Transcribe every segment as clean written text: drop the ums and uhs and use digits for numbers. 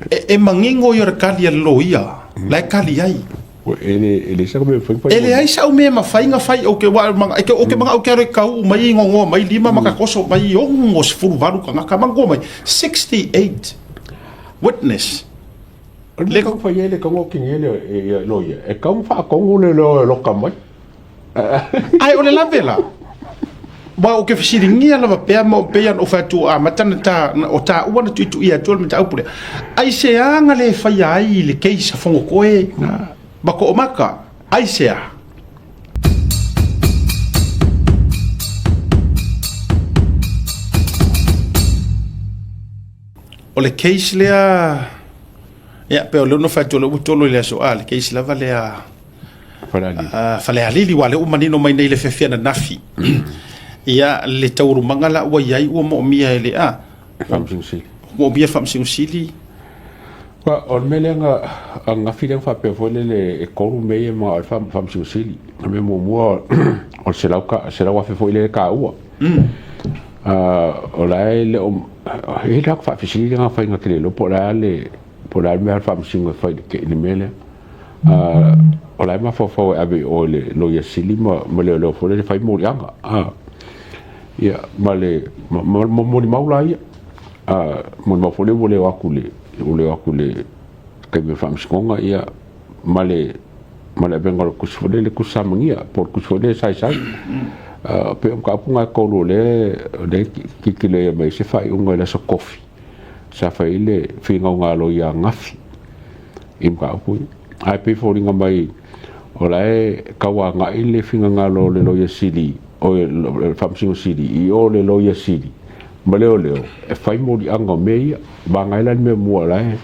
E manino ia o le kali a le loia, la e kali ai. E leai sau mea e mafai. E leai sau mea e mafai ona fai, ou te manao ou te alu e kau mai gogoa mai lima ma tatoso mai 68 tagata ma gogoa mai 68 witness. O le mea e tatau ona fai ai le tatau ona okigia le loia, e tatau ona faatonu le loia e loka mai. Ae o le lave la, aua ou te fesiligia lava pea ma pei ona ou fai atu ua amata ona ta, o taua na tuituia atu le mataupu lea. Aisea na le faia ai le case a Fonotoe ma Toomata? Aisea? O le case lea, ia, pei o lea na fai atu o lea ua tolo i le aso A, le case lava lea Falealili. Falealili, aua o lea ua manino mai nei i le afiafi ananafi. Ia, le taualumaga la ua i ai ua moomia e le a? Faamasino Sili. Moomia e le Faamasino Sili. Ba, o le mea lea na ananafi lea na faapea foi lele e tolu mea ia ma o le Faamasino Sili. O le mea muamua o le $100,000 foi lea e taua. O la e le o, e i ai le atu faafesili lea na fai na te le iloa po o le a le, po o le a le mea a le Faamasino e fai i le mea lea. O la e mafaufau e ave i o i le Loia Sili ma leoleo foi lele e fai moliaga. Ia, ma le ma molimau la ia. Molimau foi lea ua le o atu i le ua le o atu i le taimi o le faamasinoga, ia, ma le ma le avega o le tusi foi lele, tusi samania, po o le tusi foi lele saisai. Pei o mataupu na e tolu o lea o lea e tilotilo mai ai se faaiuga i le aso Tofi sa fai ai le finauga a loia ananafi i mataupu ia. Ae pei e foliga mai o la e tau agai le finagalo o le Loia Sili, o le Faamasino Sili i o le Loia Sili ma leoleo e fai moliaga o mea ia. Vaega ai la le mea mua o la e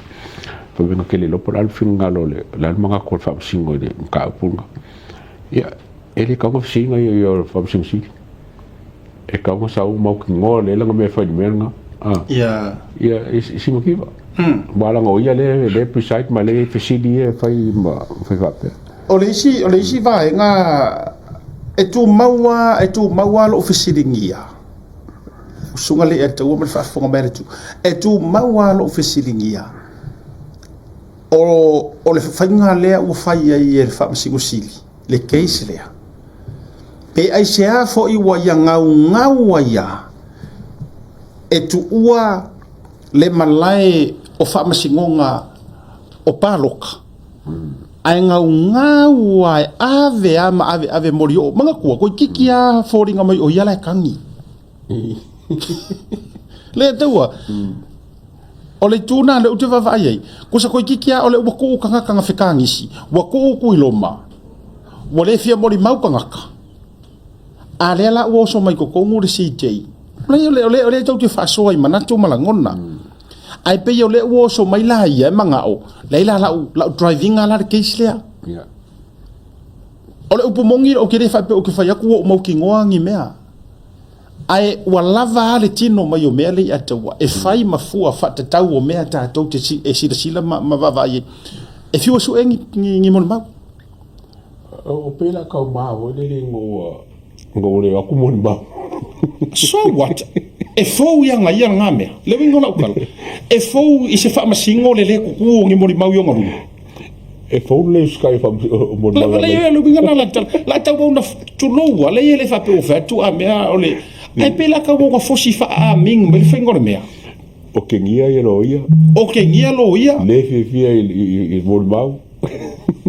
fai mai na te le iloa po o le a le finagalo o le a le manatu o le Faamasino i le mataupu lena. Ia, e le tatau ona fesiliga ia o le Faamasino Sili. E tatau ona sau mautinoa lea lana mea e fai i le mea lena. Ia. Ia, i si mativa. Aua leaga o ia lea e preside ma lea e fesili ia e fai ma fai faapea. O le isi, o le isi vaega e tumau lava, e tumau lava lou fesiligia, usuga le Atua ma le faafofoga mai a le Atua, e tumau lava lou fesiligia, o le faiga lea ua fai ai e le Faamasino Sili le case lea, Pe aisea foi ua ia gaugau ai a e tuua le malae o faamasinoga o paloka, ae gaugau a e ave a ma ave ave moli oo. Manatua, toeitiiti a foliga mai o ia la e kagi. Le taua, o le itu lena lea ou te vaavaai ai, kusa toeitiiti a o lea ua tuu tagata na fekagisi, ua tuu Tuiloma, Ua le fia molimau tagata, a lea la ua oso mai totonu le CJ. O lea, o lea, o lea tou te faasoa i manatu ma lagona. Ae pei o lea ua oso mai la ia e manao, leai la lau, lau driving la le case lea. Yeah. O le upu moni, ou te le faapea ou te fai atu ua ou mautinoa ni mea. Ae ua lava a le tino mai o mea lea i Ataua e fai ma fua faatatau o mea tatou te e silasila ma, ma vaavaai ai. E fiu e sue ni, ni, ni molimau. O pei la kau ma foi lele ina ua ina ua le o atu molimau. So what? E fou ia nga ia nga mea. Le uiga o lau tala. E fou i se faamasino le le tutu o ni molimau i ona luma. E fou le usikai o molimau. Le le le uiga na la tala. La tau ona tulou a le ia le faapea ua fai atu a mea o le ae pei la tau ona fosi faa-aming mai le faiga o le mea. O kegia ia loia. O kegia loia. Le fiafia i molimau.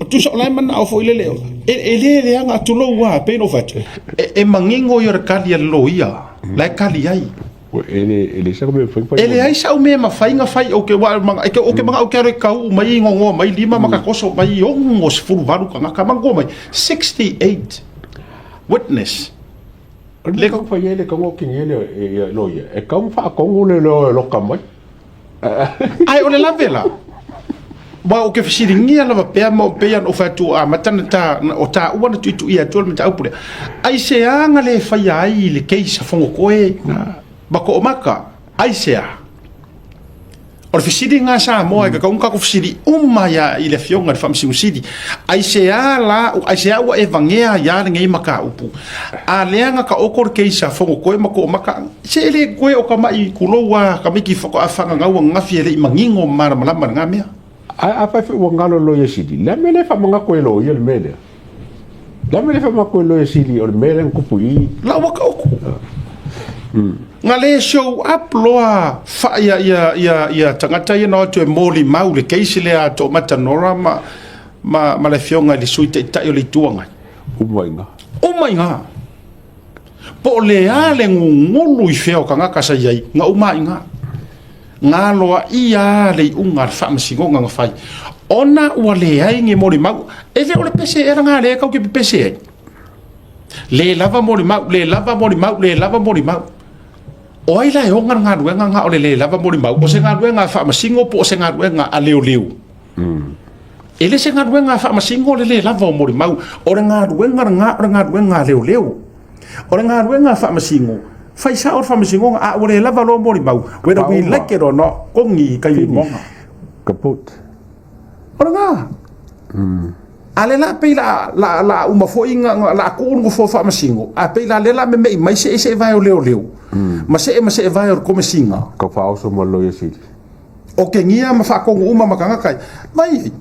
Tusa o la e manao foi lele, e le leaga, tulou lava, pei ona ou fai atu, e manino ia o le kali a le loia, la e kali ai. E leai sau mea e mafai ona fai. E leai sau mea e mafai ona fai, ou te manao ou te alu e kau mai, gogoa mai lima ma tatoso mai 68 tagata, ma gogoa mai 68 witness. O le mea e tatau ona fai ai le tatau ona okigia le loia, e tatau ona faatonu le loia e loka mai. Ae o le lave la, aua ou te fesiligia lava pea ma pei ona ou fai atu ua amata ona ta, o taua na tuituia atu le mataupu lea. Aisea na le faia ai le case a Fonotoe ma Toomata? Aisea? O le fesili lena a Samoa e tatau ona tatou fesili uma ai lava i le Afioga i le Faamasino Sili, aisea la, aisea ua e vagea ai lava lenei mataupu? A lea na taoto le case a Fonotoe ma Toomata, se e le toe o tamai, tulou lava, tamaiti faatoa fananau ananafi e le i manino ma malamalama i lena mea. Ae afai foi ua galo i le Loia Sili, le a le mea lea e faamanatu ai e loia le mea lea? Le a le mea lea e faamanatu ai e le Loia Sili o le mea lea na tupu i i? La ua taoto. Na le show up loa fa ia ia ia ia tagata ia na o atu e molimau le case lea a Toomata Nora ma ma ma le afioga i le Sui Taitai o le Itu Agai. Uma i ina. Uma i ina. Po o le a le gugulu i fea o tagata sa i ai, na uma i ina. Na aloaia le iuga a le faamasinoga na fai, ona ua leai ni molimau. E le o le pese ea lena lea tatou te pepese ai? Le lava molimau, le lava molimau, le lava molimau. O ai la e ona le galuega lena o le le lava molimau? O se galuega a faamasino po o se galuega a leoleo? E le se galuega a faamasino le le lava o molimau. O le galuega lena o le galuega a leoleo. O le galuega a faamasino, fai sao le faamasinoga, a ua le lava loa molimau, whether we like it or not, kogi i tai moga. Kaput. O lena. A le la pei la la la uma foi nga la ku le nofo faamasino, a pei la le la memei mai se se vae o leoleo. Ma se ma se vae o le komesiga. Ka faaoso ma loia sili. O kegia ma faatonu uma ma tagata ia. Mai,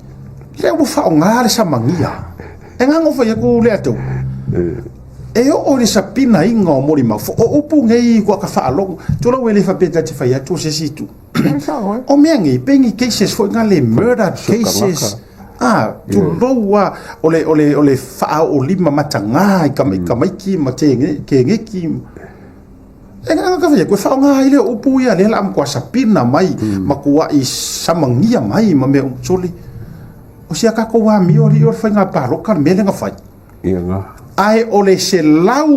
lea ua faaaoga le samagia. E gago fai atu lea tou. E oo i le sapinaina o molimau. O upu nei ua ka faalogo. Tulou e le faapea ta te fai atu o se isi itu. O mea nei, pei ni cases foi na le murder cases. Ah, tulou lava, o le, o le, o le faaoolima mataga i tamaiti ma keneki. E ngana ka fai atu, e faaaoga ai lea o upu ia lea la a matua sapina mai, matuai samagia mai ma mea uma. Sole, o si a tatou amio alii o le faiga palota le mea lea na fai. Ia na. Ae o le 100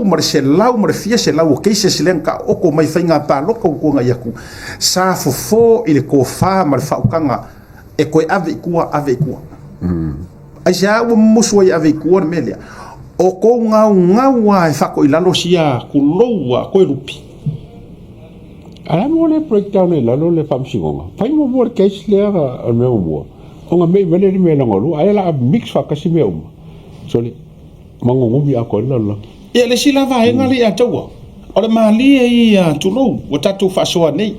ma le 100 ma le fia selau o cases lea na taoto mai faiga palota ua tuanai atu, sa fofo i le tofa ma le faautaga e toe ave i tua, ave i tua. Aisea ua mumusu ai e ave i tua le mea lea? O kou gaugau lava e faatoilalo sia tulou a koe lupi. A le a mo le breakdown i lalo le faamasinoga? Fai muamua le case lea o le mea muamua, ona mei mai lea i le mea lona lua, ae o le a mix faatasi mea uma. Sole, magogumi atoa ai le lalolagi. Ia, le isi la vaega lea ia te au, o le malie ia, tulou, ua tatou faasoa nei.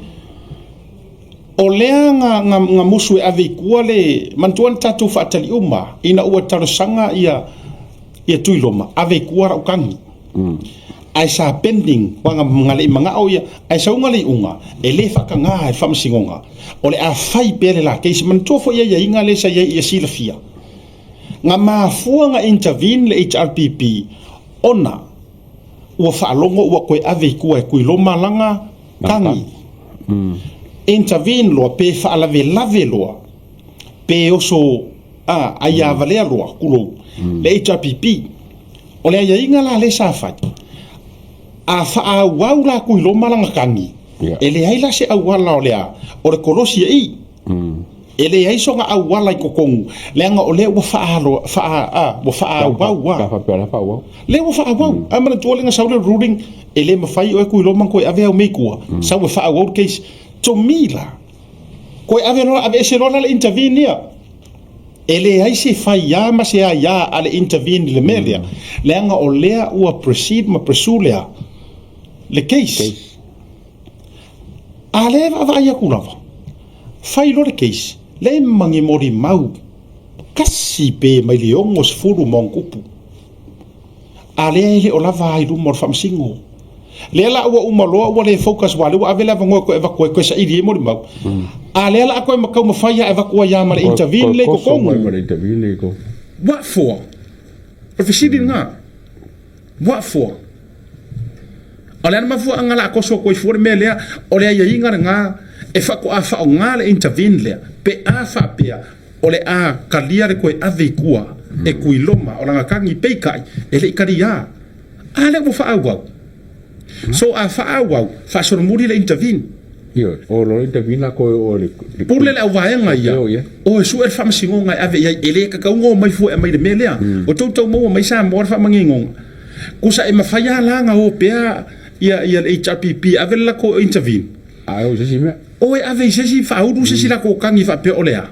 O lea na musu e ave i tua le, manatua na tatou faatali uma ina ua talosaga ia ia Tuiloma, ave i tua lau tagi. Ae sa pending, aua na le i manao ia, ae sauga le iuga, e le faataga e le Faamasinoga, o le a fai pea le la case. Manatua foi aiaiga lea sa i ai ia silafia, na mafua na intervene le HRPP ona ua faalogo ua toe ave i tua e Tuiloma lana tagi. Intervene loa pe faalavelave loa pe oso a aia valea loa, tulou, le HRPP. O le aiaiga la lea sa fai, a faaauau la Tuiloma lana tagi, e leai la se auala o le a, o le kolosi e i. E leai sona auala i totonu, leaga o lea ua faaalo, faa, a, ua faaauau a. Sa faapea la faaauau. Lea ua faaauau. Ae manatua lea na sau le ruling, e le mafai oe Tuiloma ona toe ave au mea i tua, sau e faaauau le case. To me la, toe ave loa, aveese loa la le intervene ia. E leai se faiā ma se aiā a le intervene i le mea lea, leaga o lea ua proceed ma pursue le a? Le case. A lea e vaavaai atu lava, fai loa le case, leai ma ni molimau tasi pe mai le 60 ma ona tupu. A lea e le o lava ai luma o le faamasino. Lea la ua uma loa ua le focus aua lea ua ave le avanoa e toe avatu ai, toe saili ai molimau. A lea la a toe taumafai lava e avatu ai lava ma le intervene lea i totonu. What for? O le fesili lena. What for? O le a le mafuaaga la a toso atu ai fua le mea lea? O le aiaiga lena e faatoa faaaoga le intervene lea pe a faapea o le a talia le toe ave i tua e Tuiloma o lana tagi, peitai e le i talia. A lea ua faaauau. So a faaauau, faasolomuli le intervene. Ioe, o lo intervene la koe o le Pule le auvaega ia, o e sue le faamasinoga e ave i ai, e le tatau ona omai fua e aumai le mea lea. O tou tau maua mai Samoa le faamaninoga. Kusa e mafai lava la ona o pea ia le HRPP e ave le latou intervene. Ae o i se isi mea. O e ave i se isi faaulu se isi latou tagi faapea o le a?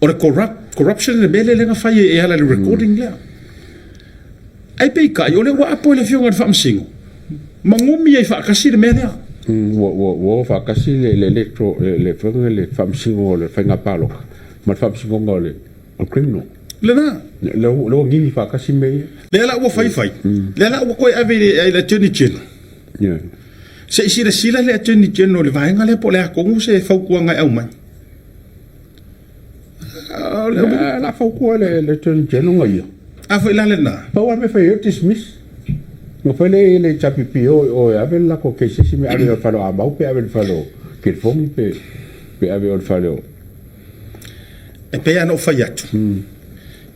O le corrupt, corruption le mea lea na fai e ala i le recording lea. Ae peitai, o lea ua apo e le Afioga i le Faamasino, ma gumi ai faatasi le mea lea. Ua ua ua o faatasi le le electro le le faiga le Faamasino o le Faiga Palota ma le Faamasinoga o le o le Criminal. Lena. Lea ua lea ua gigi faatasi mea ia. Lea la ua fai fai, lea la ua toe ave i le i le Attorney General. Yeah. Se i silasila le Attorney General i le vaega lea po o le a tonu se fautuaga e aumai. La fautua le le Attorney General nga ia. A foi la lena. Pau a me fai e dismiss. Nga fai le le HRPP o o e ave le lako case isi me ave o le fale o Amau pe ave le fale o Kilifongi pe pe ave o le fale o. E pei lava ona ou fai atu,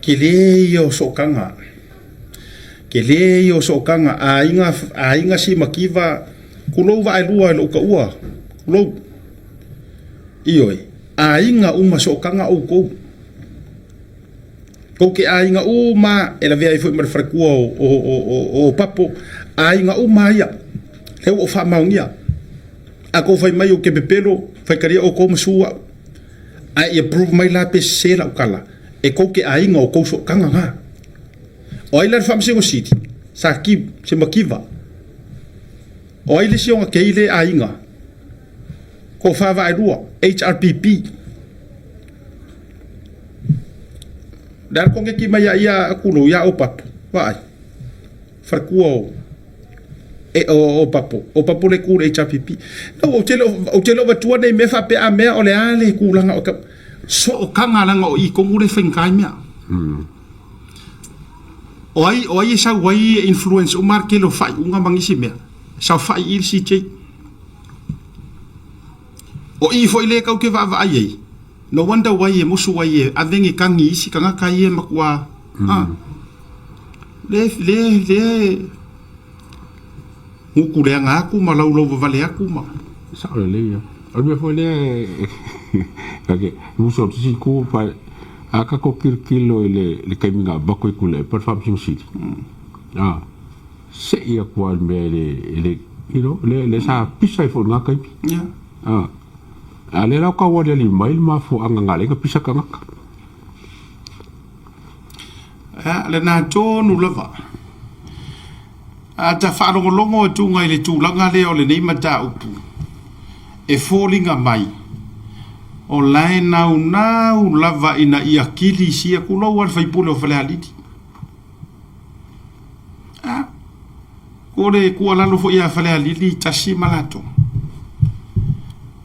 tele ia o sootaga, tele ia o sootaga a aiga, aiga simativa, tulou vaaelua i lou taua, tulou. Ioe, aiga uma sootaga outou. Tou te aiga uma e lavea ai foi ma le faletua o Papo, aiga uma ia, lea ua ou faamaonia. A tou fai mai ou te pepelo, faitalia outou ma su au. Ae ia prove mai la pe sese lau tala, e tou te aiga o tou sootaga na. O ai la le Faamasino Sili? Sa se mativa. O ai le isi ona kei le aiga? Tofa Vaaelua, HRPP. Le a le koneti mai ia ia tulou ia Opapo, vaai. Faletua o e o Opapo, Opapo le tu le HRPP. No, ou te le ou te le avatua nei mea faapea a mea o le a le tulaga o ka sootaga leaga o i tonu le faigata ai mea. O ai o ai e sau ai e influence uma le tele o faaiuga ma nisi mea. Saofai i le CJ. O i foi lea tatou te vaavaai ai, no wonder why e musu ai e ave ni tagi i isi tagata ia e matua a le le le gutu leaga atu ma laulau vavale atu ma. Sao lelei ia. O le mea foi lea e musu atu si ku pa a ka ko kilokilo i le le taimi na avatu ai Tuilaepa le Faamasino Sili. A sei atu lava i le mea e le you know le le sa pisa ai foi i lena taimi. Yeah. A a lea la ua tau aliali mai le mafuaaga na ala ai ona pisa tagata. Ia, lena tonu lava. A ta faalogologo atuga i le tulaga lea o lenei mataupu e foliga mai, o la e naunau lava ina ia kili sia tulou lava le sui usufono o Falealili. A, ko le tuualalo foi ia Falealili tasi ma latou.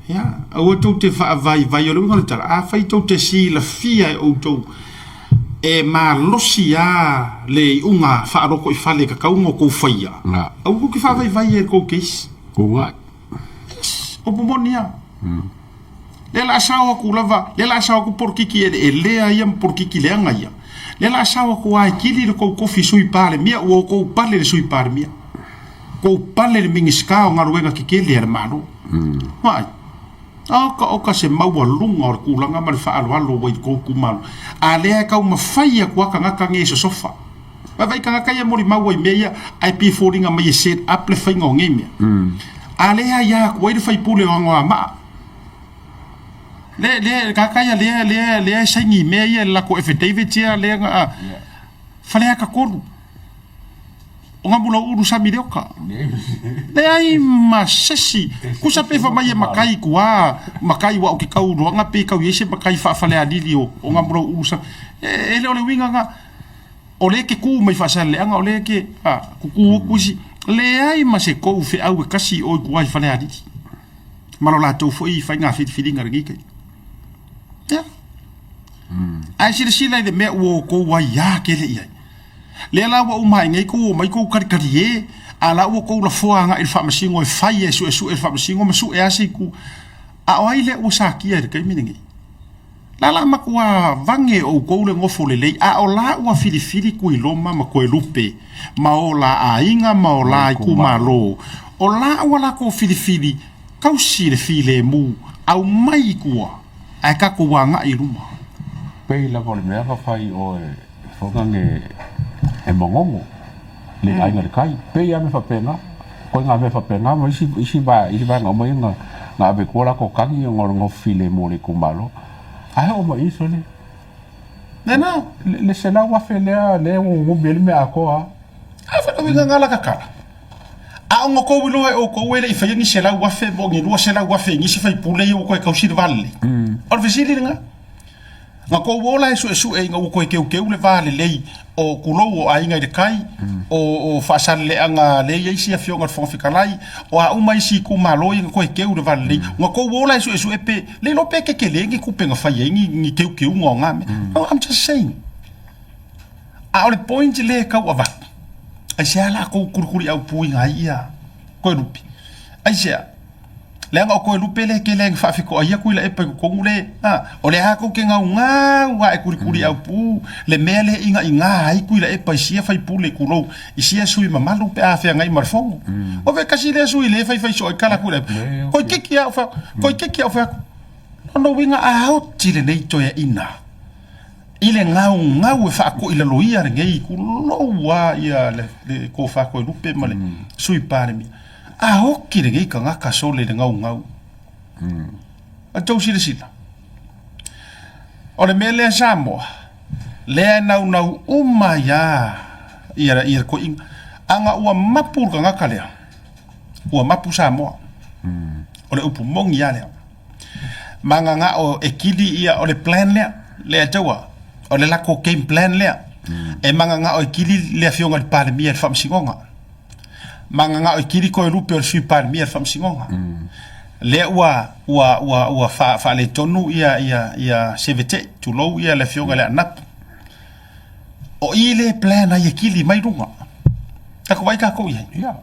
Ia, aua tou te faavaivai, o le uiga o le tala, afai tou te silafia e outou e malosi lava le iuga faalotoifale e tatau ona outou faia, aua tou te faavaivai i le tou case. Ugai. Yes, upu moni lava. Lea la a sao atu lava, lea la a sao atu polokiki eleelea ia ma polokiki leaga ia. Lea la a sao atu lava e kili le tou tofi Sui Palemia, ua outou pale i le Sui Palemia. Tou pale i le Minisita o Galuega Tetele a le Malo. Vaai, oka oka se maualuga o le tulaga ma le faaaloalo ua i le tou itumalo. A lea e taumafai atu lava tagata nei e sosofa. Vaavaai tagata ia e molimau ai i mea ia, ae pei e foliga mai e set up le faiga o nei mea. A lea e aia atu ai le faipule o Anoamaa. Le, le, tagata ia lea, lea, lea e saini i mea ia i le latou affidavits ia lea na, Faleata 3. O Gamulauulu Sami Leoka. Leai ma sesi. Kusa pe fai mai e matai i tua, matai ua ou te tau iloaga pe tau i ai se matai faafalealili o Gamulauulu Sami. E le o le uiga na, o lea e te tu mai Faasaleleaga, o lea e te tutu atu isi. Leai ma se tou feau e tasi i o i tua i Falealili ma lo latou foi faiga filifiliga i lenei taimi. Ia. Ae silasila i le mea ua outou aiā tele i ai. Lea la ua uma ai nei kou omai kou kalikali ē, a la ua kou lafoa agai i le faamasino e fai e suesue le faamasino ma sue lava se itu. A o ai lea ua satia i le taimi lenei? La la matua vage e outou le nofo lelei, a o la ua filifili Tuiloma ma Toelupe ma o la aiga ma o la itumalo, o la ua latou filifili tausi le filemu, aumai i tua, ae tatou agai i luma. Pei lava o le mea na fai oe Foka nge e magogo le aiga le kai. Pei lava mea faapena. Koe ngā mea faapena ma isi isi isi vaega uma ia na na ave i tua latou tagi ona o le nofo filemu o le itumalo. Ae oo mai i i sole. Lena. Le 100,000 lea lea ua nunumi ai le mea atoa a. A fai uiga nga la kakala. A o outou iloa e outou e le i faia ni 100,000 po o ni 200,000 i nisi faipule ia ua toe tausi le va lelei. O le fesili lena. Na tou ola e suesue ina ua toe teuteu le va lelei o tulou o Aiga i le Tai, o Faasaleleaga lea e i ai isi afioga i le Fofoga Fetalai, o a uma isi itumalo ia na toe teu le va lelei. Na tou ola e suesue pe le iloa pe tetele ni tupe na fai ai ni teuteuga o na mea. No, I'm just saying. A o le point lea e tau avatu, aisea la tou kulikuliaupuina ai ia Toelupe? Aisea? Leaga o Toelupe lea e tele ai ina faafetoai atu i Laepa i totonu le, a, o lea lava tou te gaugau lava e kulikuliaupu le mea lea e inaina ai Tuilaepa i sia faipule, tulou, i sia sui mamalu pe a feagai ma le fono. O fea tasi lea sui lea e faifai soo ai tala a Tuilaepa, Toeitiiti lava ou fai atu, toeitiiti lava ou fai atu. Lona uiga a oti lenei toeaina i le gaugau e faatoilaloia lenei, tulou lava ia le tofa Toelupe ma le Sui Palemia, a oti lenei tagata sole i le gaugau. A outou silasila, o le mea lea Samoa, lea e naunau uma ai lava ia le toeaina. Ana ua mapu le tagata lea, ua mapu Samoa. O le upu moni lava lea. Managao e kili ia o le plan lea, lea taua, o le latou game plan lea. E managao e kili le afioga i le Palemia i le Faamasinoga. Managao e kili Toelupe o le Sui Palemia i le Faamasinoga. Lea ua ua ua ua faaletonu ia ia ia Sevetei, tulou ia le afioga i le Anapu. O i le plan ai e kili mai luga. Tatou vaai tatou i ai. Yeah.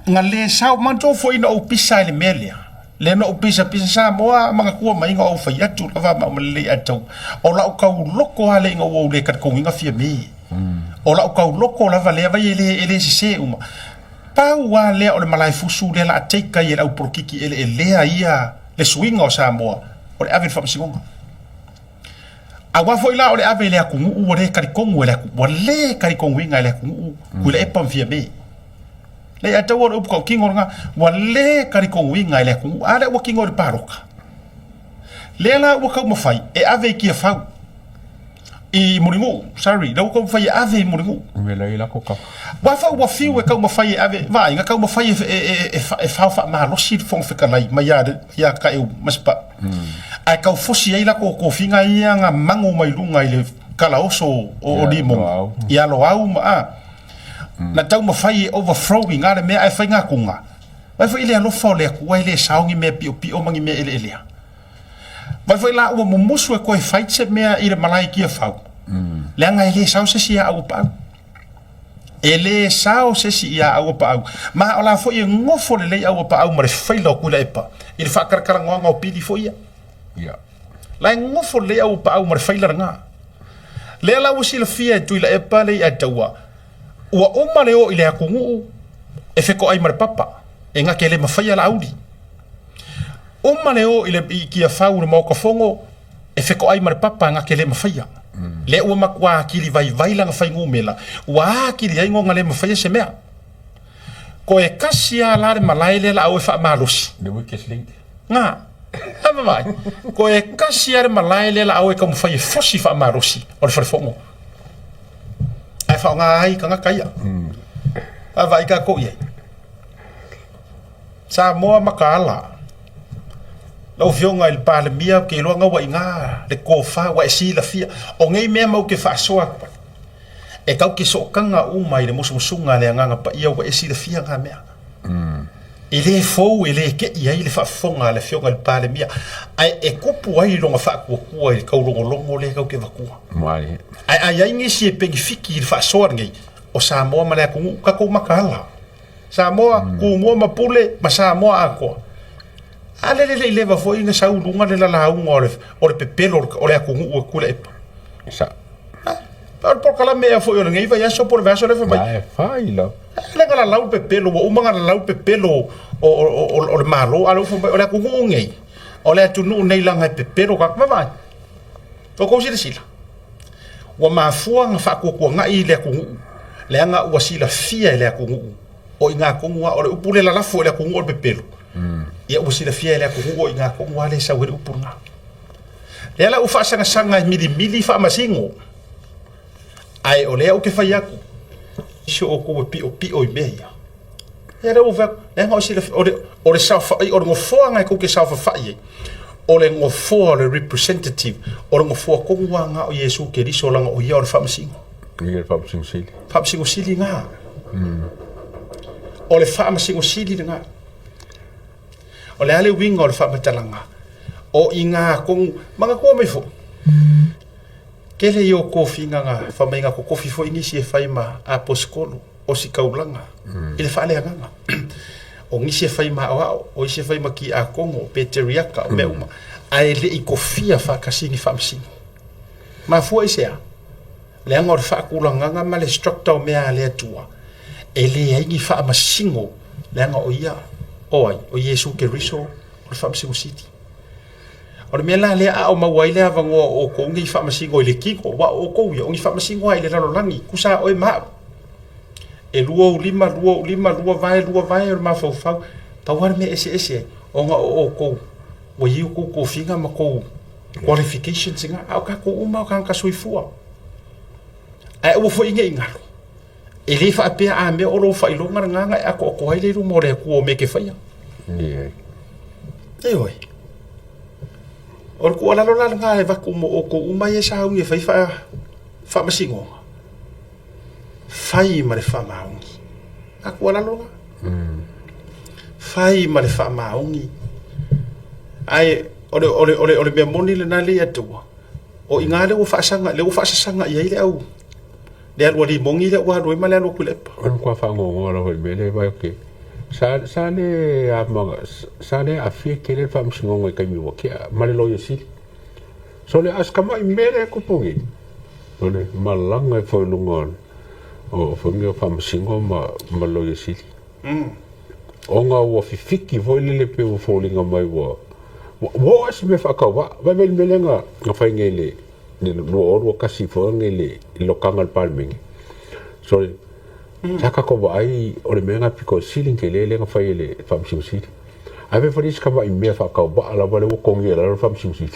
Na le sao, manatua foi na ou pisa i le mea lea. Lea na ou pisa pisa Samoa manatua mai na ou fai atu lava ma ou lelei ae tau. O lau tauloko lava lea ina ua ou le talitonuina Fiame. O lau tauloko lava lea vai e le, e le sese uma. Pau lava lea o le malaefusu lea o le a take ai e le au polokiki eleelea ia le suiga o Samoa, o le ave i le faamasinoga. Aua foi la o le ave i le atunuu ua le talitonu e le atunuu, ua le talitonuina e le atunuu Tuilaepa ma Fiame. Leai, ae taua o le upu tautino lena, ua le talitonuina e le atunuu. A lea ua tino i le palota. Lea la ua taumafai e ave i Tiafau, i Mulinuu, sorry, lea ua taumafai e ave i Mulinuu. Aua foi ua fiu e taumafai e ave, vaai, na taumafai e fao faamalosi le Fofoga Fetalai mai ia Taeu Masepau. Ae tau fosi ai latou tofiga ia na mago mai luga i le kalaoso o Limoga, ia Loau ma a. Na taumafai e overthrow ina le mea ae fai gatuga. Vaai foi i le alofa o le Atua e le sao ni mea piopio ma ni mea eleelea. Vaai foi la ua mumusu e toe fai se mea i le malae i Tiafau, leaga e le sao se isi ia Auapaau. E le sao se isi ia Auapaau. Ma o la foi e nofo lelei Auapaau ma le faila o Tuilaepa i le faatalatalanoaga o pili foi ia. Yeah. La e nofo lelei Auapaau ma le faila lena. Lea la ua silafia e Tuilaepa le i'a taua, ua uma le o i le atunuu e fetoai ma le papa, e gate le mafaia Laauli. Uma le o i le i Tiafau i le Maota Fono e fetoai ma le papa na te le mafaia. Lea ua matua atili vaivai lana fainumela, ua atili ai nona le mafaia se mea. Toe tasi lava la le malae lea la a o e faamalosi. The weakest link. Nga. A vaai. Toe tasi lava le malae lea la a o e taumafai e fosi faamalosi o le falefono. Ae faaaoga ai tagata ia. A vaai tatou i ai. Samoa makaala. Lau Afioga i le Palemia, ou te iloa na ua i ina le tofa ua e silafia. O nei mea matou te faasoa atu ai, e tatou te sootaga uma i le musumusuga a le Agaga Paia ua e silafia na mea. E le fou, e le te i ai le faafofoga a le Afioga i le Palemia, ae e tupu ai lona faatuatua i le taulogologo lea tatou te avatua. Ae a i ai nisi e penefiti i le faasoa lenei, o Samoa ma le atunuu, tatou makaala. Samoa, Tumua ma Pule ma Samoa atoa. A lele le i leva foi na sau luga le lalauga o le, o le pepelo o le atunuu e Tuilaepa. Sa. O le polokalame ea foi o lenei vaiaso po o le vaiaso lea fai mai. E fai la. Le na lalau le pepelo, ua uma na lalau le pepelo o le Malo, a lea ua fai mai, o le atunuu nei, o le atunuu nei leaga e pepelo tagata. Vaai, o tou silasila, Ua mafua ona faatuatuanai le atunuu, leaga ua silafia e le atunuu O i ngā tonu a o le upu le lalafo i le atunuu o le pepelo. Ia ua silafia e le atunuu o i ngā tonu a le sau ai le upu lena. Lea la ua faasagasaga e milimili faamasino. Ae o lea ou te fai atu, si o outou e piopio i mea ia. Ia lea ua fai atu, leaga o silafia, o le, o le saofai, o le nofoa na e tou te saofafai ai, o le nofoa o le representative, o le nofoa tonu lava na o Iesu Keriso, leaga o ia o le faamasino. Ia le faamasino sili. Faamasino sili na. O le faamasino sili lena. O le a le uiga o le faamatalaga? O i ngā tonu, manatua mai foi, tele ia o tofiga na fai mai na totofi foi nisi e fai ma aposetolo o sikaulaga i le faaleagaga. O nisi e fai ma aoao, o isi e fai ma tiakono, o peteriaka, o mea uma, ae le i tofia faatasi ni faamasino. Mafua i se a? Leaga o le faatulagaga ma le structure o mea a le Atua, e leai ni faamasino, leaga o ia, o ai? O Iesu Keriso o le Faamasino Sili. O le mea la lea a o maua ai le avanoa o outou nei faamasino i le tino, aua o outou ia, o ni faamasino lava i le lalolagi, tusa a oe ma au. E lua ou lima, lua ou lima, lua vae, lua vae o le mafaufau. Pau lava le mea e eseese ai, ona o outou, ua i ai outou tofiga ma tou qualifications i ina, a o tatou uma o tagata soifua. Ae aua foi ne i galo, e le faapea a mea o lou faailoga lena na e atoatoa ai le i luma o le Atua o mea e te faia. Leai. Ioe. O le tuualalo la lena e avatu mo outou uma ia e sauni e fai faamasinoga, fai ma le faamaoni. A tuualalo lena. Fai ma le faamaoni. Ae o le mea moni lena le Atua, o i ina lea ua faasaga, lea ua faasasaga i ai le au le alu a Limoni lea ua alu ai ma le alu a Tuilaepa. O le matua faanoanoa lava i le mea lea vaai atu sa sa le ama sa le aafia tele le faamasinoga i taimi ua tea ma le loia sili. So le ask mai mea lea tupu nei. O le malaga e foi luga o foi mea o faamasino ma ma loia sili. Ona ua fifiki foi lele pe ua foliga mai ua ua oo lava se mea faatauvaa. Vaai le mea lea na fai nei i le 2021 foi nei i le lokaga o le Palemene. Sorry. Sa tatou vaai o le mea lena pito sili ona tele lea na fai e le Faamasino Sili. Ae fai foi le isi tamai mea faatauvaa lava lea ua togia i lalo le Faamasino Sili.